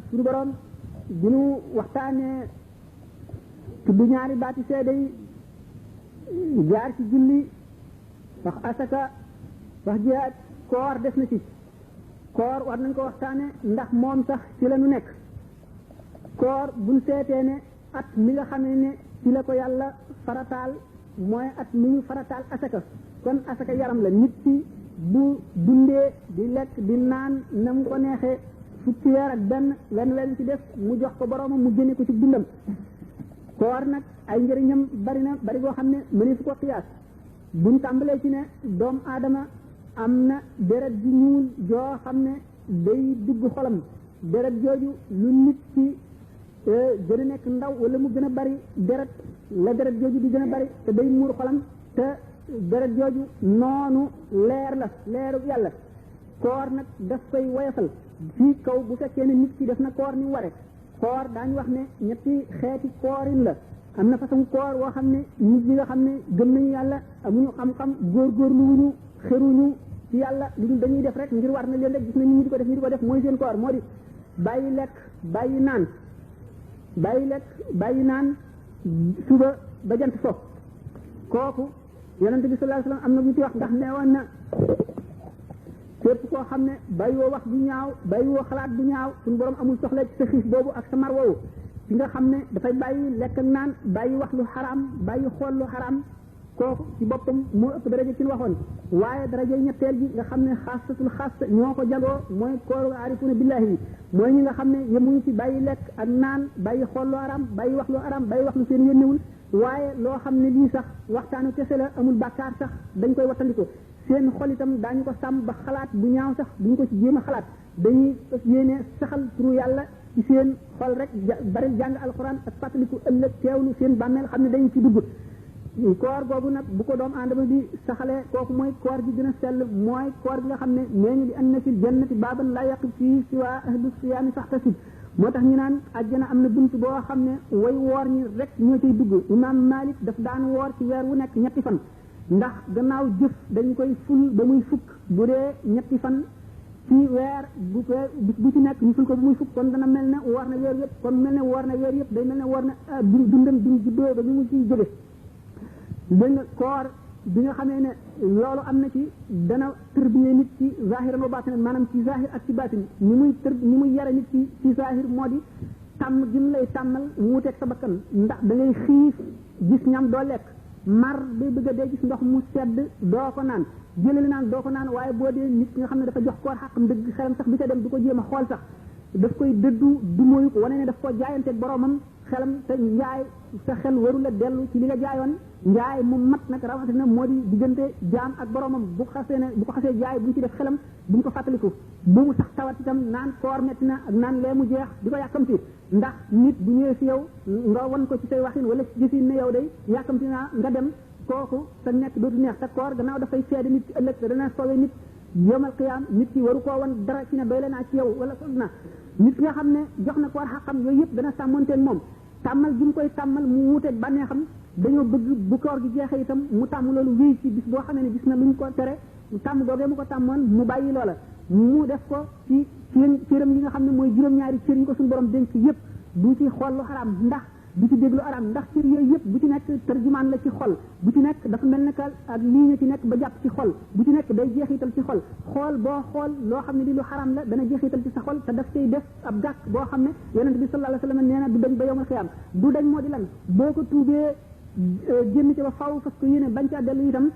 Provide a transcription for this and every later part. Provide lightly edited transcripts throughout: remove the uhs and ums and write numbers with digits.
suñu borom bi nu waxtaanee tudd ñaari baati seede yi jaar ci julli wax asaka wax jihaad koor des na ci koor war nañ ko waxtaane ndax moom sax ci la nu nekk koor buñ seetee ne at mi nga xamee ne ci la ko yàlla farataal mooy at mi ñu farataal asaka kon asaka yaram la nit ci bu dundee di lekk di naan na mu ko neexee fukki weer ak benn wenn ci def mu jox ko boroomam mu génne ko ci dundam koor nag ay njëriñam bari na bari boo xam ne mënees ko xiyaas buñ tàmbalee ci ne doomu aadama am na deret ji ñuul joo xam ne day dugg xolam deret jooju lu nit ci gën a nekk ndaw wala mu gën a bari deret la deret jooju di gën a bari te day muur xolam te deret jooju noonu leer la leeru yàlla koor nag daf koy woyofal fii kaw bu fekkee ne nit ki def na koor ni ware koor daañu wax ne ñetti xeeti koorin la am na façon koor woo xam ne nit ñi nga xam ne gëm nañu yàlla amuñu xam-xam góorgóorlu wuñu xeruñu ci yàlla lu dul dañuy def rek ngir war na leen rek gis na nit ñi di ko def ñu di ko def mooy seen koor moo di bàyyi lekk bàyyi naan suba ba jant so kooku yonente bi sallallahu alayhi wasallam am na bu ci wax ndax neewoon na képp koo xam ne bàyyiwoo wax bu ñaaw bàyyiwoo xalaat bu ñaaw suñu borom amul soxla ci sa xiif boobu ak sa mar woowu ci nga xam ne dafay bàyyi lekk ak naan bàyyi wax lu xaraam bàyyi xool lu xaraam kooku ci boppam moo ëpp daraja ci waxoon waaye daraja ñetteel ji nga xam ne xaasatul xaas ñoo ko jagoo mooy kooru arifuna billahi yi mooy ñi nga xam ne yemuñu ci bàyyi lekk ak naan bàyyi xool lu xaraam bàyyi wax lu xaraam bàyyi wax lu seen yénnewul waaye loo xam ne lii sax waxtaanu kese la amul bàkkaar sax dañ koy wattandiku seen xol itam daañu ko sàmm ba xalaat bu ñaaw sax duñu ko ci jéem a xalaat dañuy yéene saxal turu yàlla ci seen xol rek bari jàng alxuraan ak fàttaliku ëllëg teewlu seen bàmmeel xam ne dañu ci dugg koor googu nag bu ko doomu aadama bi saxalee kooku mooy koor gi gën a sell mooy koor gi nga xam ne nee ñu di anna fil jannati baaban laa yaqib fii siwa ahlu siyaami faxtasib moo tax ñu naan àjjana am na bunt boo xam ne way woor ñi rek ñoo ciy dugg imaam Malik daf daan woor ci weer wu nekk ñetti fan ndax gannaaw jëf dañ koy ful ba muy fukk bu dee ñetti fan ci weer bu ci nekk ñu ful ko ba muy fukk kon dana mel ne woor na weer yëpp kon mel ne woor na weer yëpp day mel ne woor na dundam bi mu juddoo ba bi mu ciy jóge dégg nga koor bi nga xamee ne loolu am na ci dana tërbiye nit ci zahiran wa batinan maanaam ci zahir ak ci batin ni muy yare nit ci zahir moo di tàmm gi mu lay tàmmal wuuteeg sa bakkan ndax da ngay xiif gis ñam doo lekk mar day bëgg a dee gis ndox mu sedd doo ko naan jëlali naan doo ko naan waaye boo dee nit ki nga xam ne dafa jox koor xaqam dëgg xelam sax bi ca dem du ko jéem a xool sax daf koy dëddu du moyu ko wane ne daf ko jaayanteeg boromam xelam te njaay sa xel waru la dellu ci li nga jaayoon njaay mu mat nag rawatina moo di diggante jaam ak boromam bu ko xasee jaay bu mu ci def xelam bu mu ko fàttaliku bu mu sax tawat itam naan koor metti na ak naan lee mu jeex di ko yàkkamti ndax nit bu ñëwee si yow nga wan ko ci say waxin wala gisin ne yow day yàkkamti naa nga dem kooku sa nekk dootu neex te koor gannaaw dafay seede nit ci ëllëg te dana soowee nit yomal qiyaam nit ki waru koo wan dara ci ne doy la naa ci yow wala sol na nit nga xam ne jox na koor xaqam yooyu yëpp dana sàmmonteen moom tàmmal gi mu koy tàmmal mu wuuteeg bànneexam dañoo bëgg bu koor gi jeexee itam mu tàmm loolu wéy ci bis boo xamee ne gis na luñ ko tere tàmm googee mu ko tàmmoon mu bàyyi loola mu def ko ci cëram yi nga xam ne mooy juróom-ñaari cër yi ko suñu borom dénk yëpp du ci xool lu xaraam ndax du ci déglu araam ndax cër yooyu yëpp bu ci nekk tarjumaan la ci xol bu ci nekk dafa mel ne que ak lii nga ci nekk ba jàpp ci xol bu ci nekk day jeexital ci xol xool boo xool loo xam ne li lu xaraam la dana jeexital ci sa xol te daf cay def ab gàkk boo xam ne yonente bi sallallahu alayhi wasallam nee na du dañ ba yowmal xiyaam du dañ moo di lan boo ko tuubee génn ci ba faw fas ko yéene bañ caa dellu itam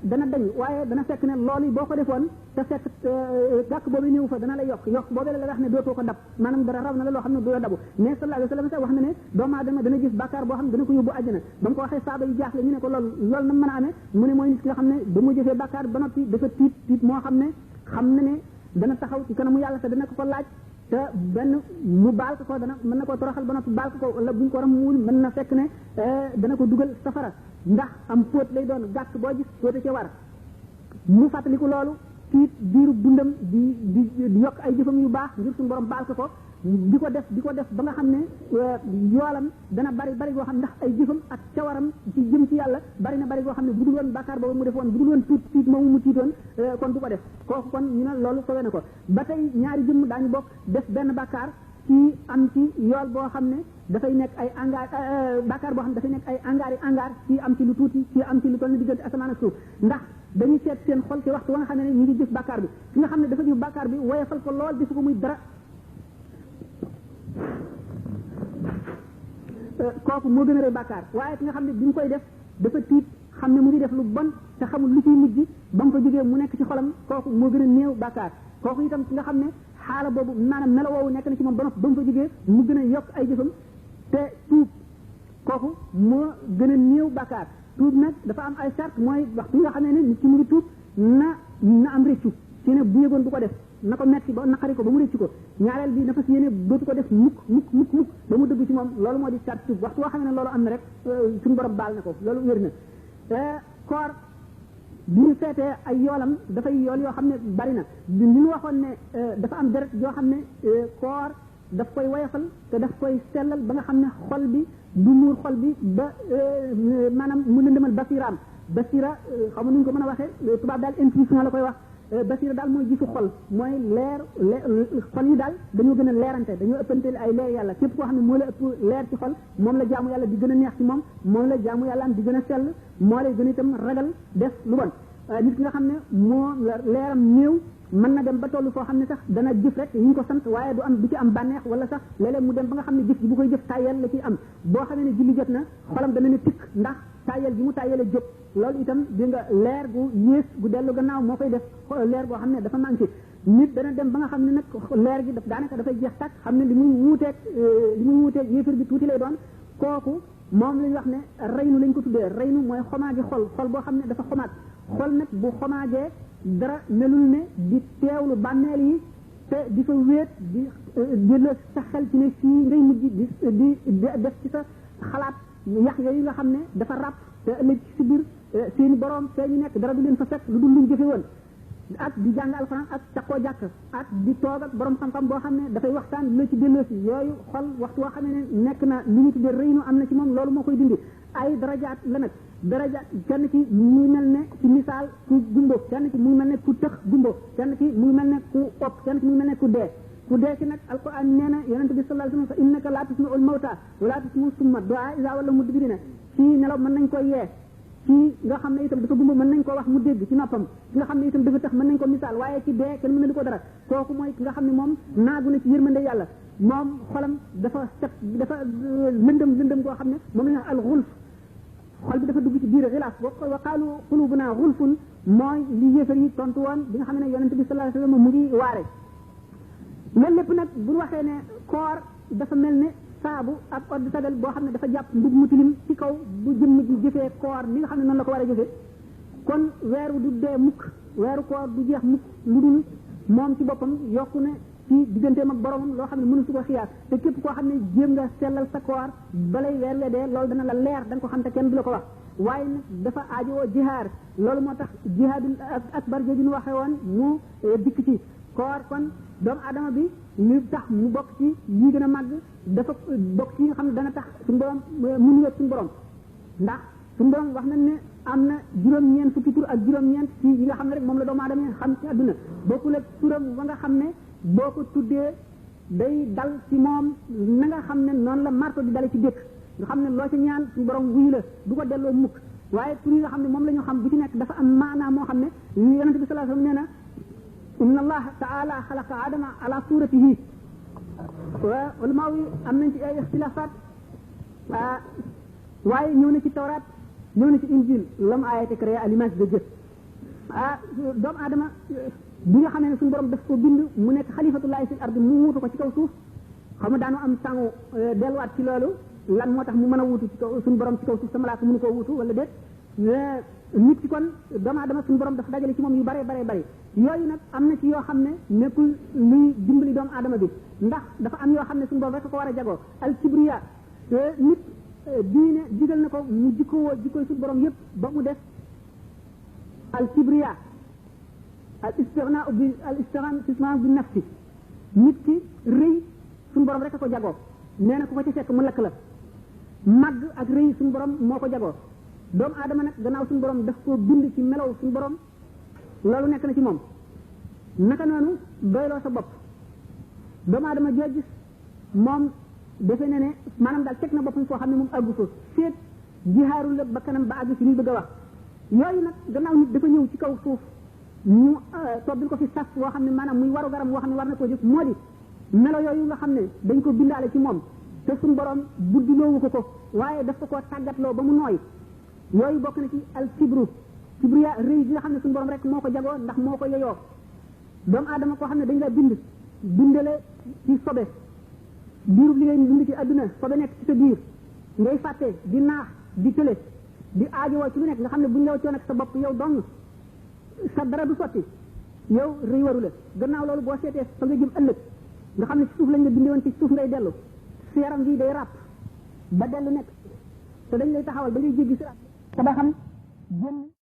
dana dañ waaye dana fekk ne loolu yi boo ko defoon te fekk gàkk boobu néew fa dana la yokk boobu la wax ne dootoo ko dab maanaam dara raw na la loo xam ne du la dabu mais sallallahu alayhi wasallam sax wax na ne doomu aadama dana gis bàkkaar boo xam ne dana ko yóbbu àjjana ba mu ko waxee saaba yi jaaxle ñu ne ko loolu na mën a amee mu ne mooy nit ki nga xam ne ba mu jëfee bàkkaar ba noppi dafa tiit moo xam na ne dana taxaw ci kanamu yàlla te dana ko laaj te benn mu baal ko dana mën na koo toroxal ba noppi baal ko wala buñ ko muul mën na fekk ne dana ko dugal safara ndax am póot lay doon gàkk boo gis póote ci war mu fàttaliku loolu tiit diiru dundam di yokk ay jëfam yu baax ngir suñu borom baal ko di ko def ba nga xam ne yoolam dana bari goo xam ndax ay jëfam ak cawaram ci jëm ci yàlla bari na bari goo xam ne bu dul woon bàkkaar boobu mu defoon bu dul woon tiit moomu mu tiitoon kon du ko def kooku kon ñu ne loolu sowe na ko ba tey ñaari jëmm daañu bokk def benn bàkkaar ci am ci yool boo xam ne dafay nekk ay angaar bàkkaar boo xam ne dafay nekk ay angaar ci am ci lu tuuti ci am ci lu toll ni diggante asamaan ak suuf ndax dañuy seet seen xol ci waxtu wa nga xam ne ñu ngi jëf bàkkaar bi ki nga xam ne dafa jëf bàkkaar bi woyefal ko lool defu ko muy dara kooku moo gën a rëy bàkkaar waaye ki nga xam ne bi mu koy def dafa tiit xam ne mu ngi def lu bon te xamul lu ciy mujj ba mu ko jógee mu nekk ci xolam kooku moo gën a néew bàkkaar kooku itam ki nga xam ne xaala boobu maanaam melo woowu nekk na ci moom ba mu fa jógee mu gën a yokk ay jëfam te tuub kooku moo gën a néew bàkkaar tuub nag dafa am ay sart mooy waxtu nga xam ne nit ci mu ngi tuub na am rëccu ci ne bu yëgoon du ko def na ko metti ba naqari ko ba mu rëccu ko ñaareel bi dafa si yéene dootu ko def mukk ba mu dëgg ci moom loolu moo di sart tuub waxtu woo xam ne loolu am na rek suñu borom baal na ko loolu wér na koor bi ñu seetee ay yoolam dafay yool yoo xam ne bari na li ñu waxoon ne dafa am deret yoo xam ne koor daf koy woyofal te daf koy sellal ba nga xam ne xol bi du muur xol bi ba maanaam mu lëndëmal basira xam nga nu ñu ko mën a waxee tubaab daal intuition la koy wax basira daal mooy gisu xol mooy leer xol yi daal dañoo gën a leerante dañoo ëppante ay leer yàlla képp koo xam ne moo la ëpp leer ci xol moom la jaamu yàlla di gën a neex ci moom la jaamu yàlla am di gën a sell moo lay gën a itam ragal def lu bon nit ki nga xam ne moo leeram néew mën na dem ba tollu foo xam ne sax dana jëf rek yi ñu ko sant waaye du ci am bànneex wala sax léeg-léeg mu dem ba nga xam ne jëf ji bu koy jëf tàyyel la ciy am boo xamee ne julli jot na xolam dana ne tikk ndax tàyyel gi mu tàyyele jóg loolu itam di nga leer gu yées gu dellu gannaaw moo koy def leer goo xam ne dafa manqué nit dana dem ba nga xam ne nag leer gi daanaka dafay jeex tàkk xam ne li muy wuuteeg yéefar bi tuuti lay doon kooku moom la ñu wax ne reynu lañ ko tuddee reynu mooy xomaagi xol boo xam ne dafa xomaag xol nag bu xomaagee dara melul ne di teewlu bànneel yi te di fa wéet di jëloo sa xel ci ne fii ngay mujj di def ci sa xalaat yax yooyu nga xam ne dafa ràpp te ëllëg ci si biir seeni borom fee ñu nekk dara du leen fa fekk lu dul luñ jëfe woon ak di jàng alxuraan ak takkoo jàkk ak di toog ak borom xam-xam boo xam ne dafay waxtaan la ci delloo si yooyu xol waxtu woo xam ne nekk na li ñu tuddee rëynu am na ci moom loolu moo koy dindi ay darajaat la nag darajaat kenn ki mu ngi mel ne ci misaal ku gumbo kenn ki mu ngi mel ne ku tëx gumbo kenn ki mu ngi mel ne ku opp kenn ki mu ngi mel ne ku dee ci nag alquran nee na yonente bi sallallahu alayhi wa sallam innaka laa tusmi'ul mawta wala tusmi'u summa du'a iza wala mudbirina ci nelaw mën nañ koy yee ci nga xam ne itam dafa gumba mën nañ ko wax mu dégg ci noppam ki nga xam ne itam dafa tax mën nañ ko misaal waaye ci dee kenn mën na di ko dara kooku mooy ki nga xam ne moom naagu na ci yërmande yàlla moom xolam dafa set dafa lëndëm koo xam ne moom la ñu wax al xulf xol bi dafa dugg ci biir xilaaf wa qaalu qulubuna xulfun mooy li yéefar yi tontu woon bi nga xam ne yonente bi sallallahu alayhi wa sallam mu ngi waare loolu lépp nag bu ñu waxee ne koor dafa mel ne saabu ak odd sagal boo xam ne dafa jàpp mbub mu tilim ci kaw bu jëmm ji jëfee koor li nga xam ne noonu la ko war a jëfee kon weeru du dee mukk weeru koor du jeex mukk lu dul moom ci boppam yokku ne ci digganteem ak boromam loo xam ne mënu su ko xiyaas te képp koo xam ne jéem nga sellal sa koor balay weer we dee loolu dana la leer da nga ko xam te kenn du la ko wax waaye nag dafa aajowoo jihaar loolu moo tax jihaadul akbar jooju ñu waxee woon mu dikk ci koor kon doomu adama bi ñu tax mu bokk ci yi gën a màgg dafa bokk ci yi nga xam ne dana tax suñu borom mun yëg suñu borom ndax suñu borom wax nañ ne am na juróom-ñeent fukki tur ak juróom-ñeent ci yi nga xam ne rek moom la doomu adama xam ci àdduna bokkul ak turam ba nga xam ne boo ko tuddee day dal ci moom na nga xam ne noonu la marto di dale ci dëkk nga xam ne loo ci ñaan suñu borom wuyu la du ko delloo mukk waaye tur yi nga xam ne moom la ñu xam bu ci nekk dafa am maanaa moo xam ne yonente bi sallallahu alayhi wasallam nee na inna allaha taala xalaqa adama ala suratihi ulama yi am nañ ci ay ixtilaafaat waaye ñëw na ci tawraat ñëw na ci injil l'homme a été créé à l'image de Dieu doomu adama bi nga xam ne suñu borom daf ko bind mu nekk xalifatullahi fil ardi mu wuutu ko ci kaw suuf xam nga daanu am tàngu delluwaat ci loolu lan moo tax mu mën a wuutu ci kaw suñu borom ci kaw suuf sa malaaka mënu koo wuutu wala déet nit ki kon doomu adama suñu borom dafa dajale ci moom yu bare yooyu nag am na ci yoo xam ne nekkul luy dimbali doomu adama bi ndax dafa am yoo xam ne suñu borom rek ko war a jagoo al kibriya nit diine digal na ko mu jikkoo jikkoy suñu borom yëpp ba mu def al kibriya al istighnaa bi nafsi nit ki rëy borom rek a ko jagoo nee na ku ko ci fekk mu lakk la màgg ak rëy suñu borom moo ko jagoo doomu aadama nag gannaaw suñu borom daf koo bind ci melaw suñu borom loolu nekk na ci moom naka noonu doyloo sa bopp doomu aadama joo gis moom defe ne ne maanaam daal teg na boppam foo xam ne moom àggu fa féet jihaaru la ba kanam ba àgg ci li bëgg a wax yooyu nag gannaaw nit dafa ñëw ci kaw suuf ñu tobbil ko fi sas woo xam ne maanaam muy waru garam woo xam ne war na koo jëf moo di melo yooyu nga xam ne dañ ko bindaale ci moom te suñu borom buddiloowu ko waaye daf ko koo tàggatloo ba mu nooy yooyu bokk na ci al kibriya rëy gi nga xam ne suñu borom rek moo ko jagoo ndax moo ko yeyoo doomu aadama koo xam ne dañ la bindale ci sobe biiru li ngay dund ci adduna sobe nekk ci sa biir ngay fàtte di naax di tële di aajowoo ci lu nekk nga xam ne buñ la waccoon ak sa bopp yow dong sa dara du sotti yow rëy waru la gannaaw loolu boo seetee fa nga jëm ëllëg nga xam ne ci suuf lañ la bindee woon ci suuf ngay dellu sa yaram bii day ràpp ba dellu nekk te dañ lay taxawal ba ngay jéggi siraat te ba xam